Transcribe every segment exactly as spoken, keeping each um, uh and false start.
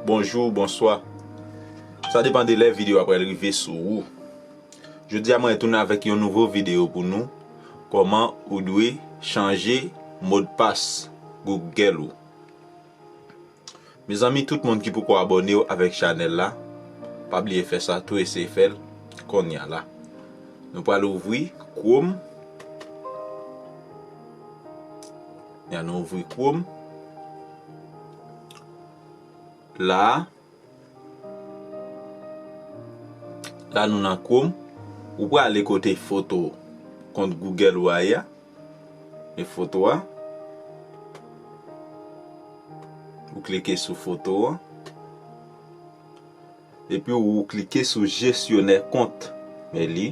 bonjou, bonswa. Sa depann de lè videyo a pral rive sou ou. Jodi a mwen retounen avèk yon nouvo videyo pou nou, kòman ou dwe chanje modpas Google ou. Mezanmi, tout moun ki poko abòne w avèk chanèl la, pa bliye fè sa, tou eseye fè l kounye a la. Nou pral ouvri Chrome. Ya, nou ouvri Chrome. La, la nou nan Chrome. Ou prale kote foto kont Google ou a ye a. E foto a. Ou klike sou foto an. Epi ou klike sou jesyonè kont. Men li.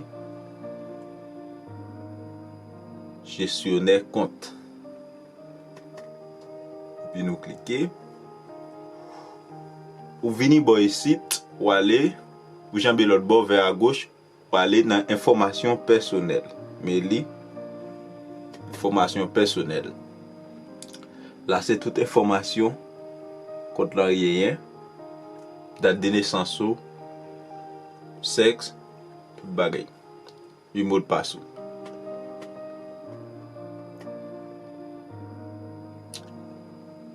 Jesyonè kont. Epi nou klike. Ou vini bò isit, ou ale, ou janbe lòt bò vè agoch, ou ale nan enfòmasyon pèsonèl. Men li, enfòmasyon pèsonèl. La se tout enfòmasyon kont lan genyen, dat de nesans ou, sèks, tout bagay. Epi modpas ou.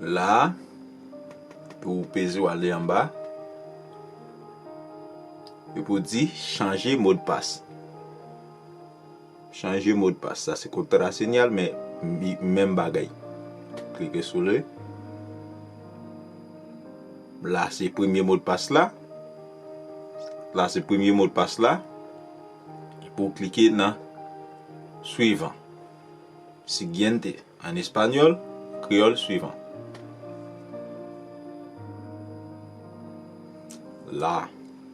La, pou w peze w ale anba. Epi w di chanje modpas. Chanje modpas. Sa se kontra sinyal, men mi- menm bagay. Klike sou li. La se premye modpas la. La se premye modpas la. Epi w klike nan swivan. Siguiente, an espanyòl, kreyòl, swivan. La,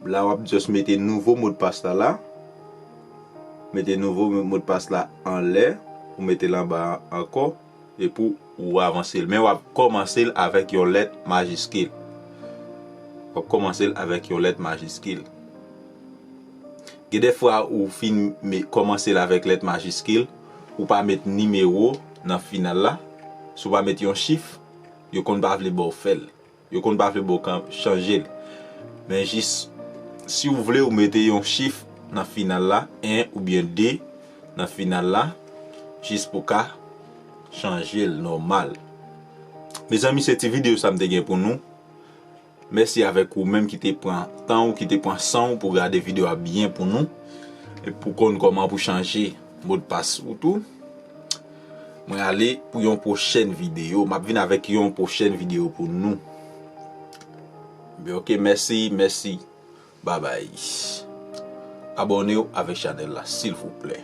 la w ap just mete nouvo modpas la la. Mete nouvo modpas la anlè, ou mete l anba ankò, epi w avanse l. Men w ap kòmanse l avèk yon lèt majiskil. W ap kòmanse l avèk yon lèt majiskil. Gen de fwa ou fin me- kòmanse l avèk lèt majiskil, ou pa met nimewo nan final la, si w pa met yon chif, yo konn pa vle ba w fè l. Yo konn pa vle ba w kan- chanje l. Men jis, si w vle, ou mete yon chif nan final la, en oubyen de nan final la, jis pou ka chanje l nòmal. Mezanmi, se ti videyo sa m te gen pou nou. Mèsi avèk ou menm ki te pran tan ou, ki te pran san ou pou gade videyo a byen pou nou. E pou konn kòman pou chanje modpas ou tou. Mwen ale pou yon pwochèn videyo. M ap vin avèk yon pwochèn videyo pou nou. Ebyen, ok, mèsi, mèsi. Babay. Abòne w avèk chanèl la, silvouplè.